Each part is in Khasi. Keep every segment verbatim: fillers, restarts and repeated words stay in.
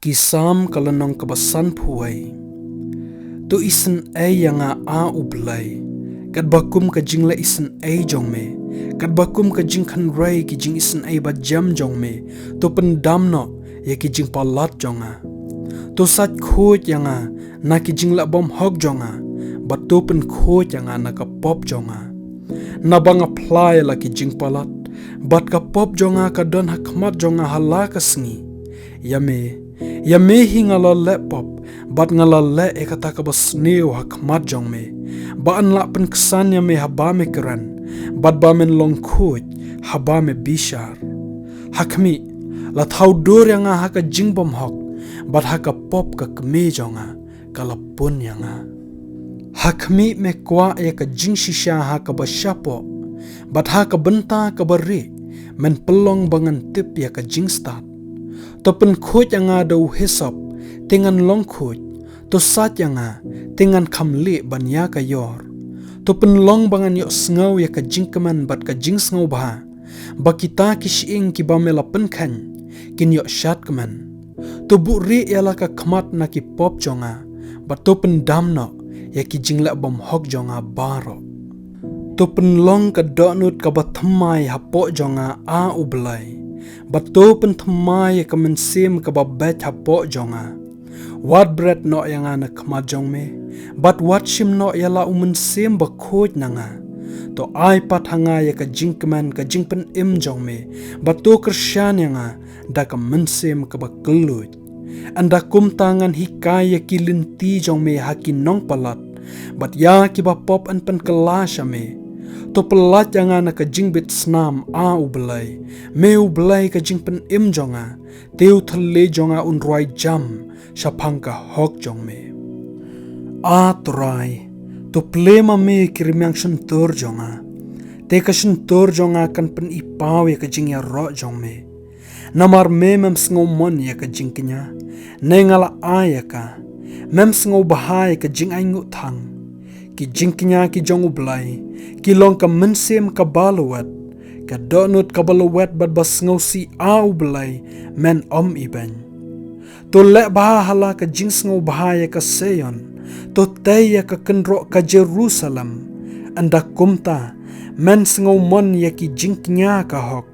Ki Salm ka lynnong kaba sanphew wei. To isynei ïa nga, A U Blei, katba kum ka jingleh isynei jong me, katba kum ka jingkynrei ki jingisynei bajem jong me. To pyndam noh ïa ki jingpalat jong nga. To sait khuid ïa nga na ki jingleh bymhok jong nga, bad to pynkhuid ïa nga na ka pop jong nga. Naba nga phla ïa la ki jingpalat, bad ka pop jong nga ka don ha khmat jong nga ha la ka sngi. Ïa me, ïa me hi nga la leh pop, bad nga la leh ïa kata kaba sniew ha khmat jong me, ba yn lah pynksan ïa me haba me kren, bad ba men long khuid haba me bishar. Ha khmih, la thaw dur ïa nga ha ka jingbymhok, bad ha ka pop ka kmie jong nga ka la pun ïa nga. Ha khmih me kwah ïa ka jingshisha ha kaba shapoh, bad ha ka bynta kaba rieh men pynlong ba ngan tip ïa ka jingstad. To pynkhuid ïa nga da u hisop, te ngan long khuid. To sait ïa nga, te ngan kham lieh ban ïa ka ïor. To pynlong ba ngan ïohsngew ïa ka jingkmen bad ka jingsngewbha, ba kita ki shyieng kiba me la pynkheiñ kin ïoh shadkmen. To buhrieh ïa la ka khmat na ki pop jong nga, bad to pyndam noh ïa ki jingleh bymhok jong nga baroh. To pynlong ka dohnud kaba thymmai hapoh jong nga, A U Blei, bad to pynthymmai ïa ka mynsiem kaba beit hapoh jong nga. Wat bret noh ïa nga na khmat jong me, bad wat shim noh ïa la u Mynsiem Bakhuid na nga. To ai pat ha nga ïa ka jingkmen ka jingpynim jong me, bad to kyrshan ïa nga da ka mynsiem kaba kylluid. Ynda kumta ngan hikai ïa ki lynti jong me ha ki nongpalat, bad ïa kiba pop yn pynkylla sha me. To pyllait ïa nga na ka jingbit snam, A U Blei, me U Blei ka jingpynim jong nga. Te u thylliej jong nga un rwai jam shaphang ka hok jong me. A Trai, to plie ma me ki rmiang shyntur jong nga, te ka shyntur jong nga kan pyni paw ïa ka jingïaroh jong me. Namar me mem sngewmon ïa ka jingkñia, ne nga la ai ïa ka. Mem sngewbha ïa ka jingainguh thang. Ki jingkñia ki jong U Blei ki long ka mynsiem kaba lwet, ka dohnud kaba lwet bad ba sngewsih, A U Blei, men ym ibeiñ. To leh bha ha la ka jingsngewbha ïa ka Seion, to tei ïa ka kynroh ka Jerusalem. Ynda kumta men sngewmon ïa ki jingkñia ka hok,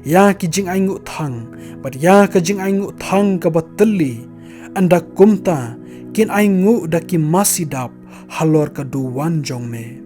ïa ki jingainguh thang, bad ïa ka jingainguh thang kaba tylli. Ynda kumta kin ainguh da ki masi dap halor ka duwan jong me.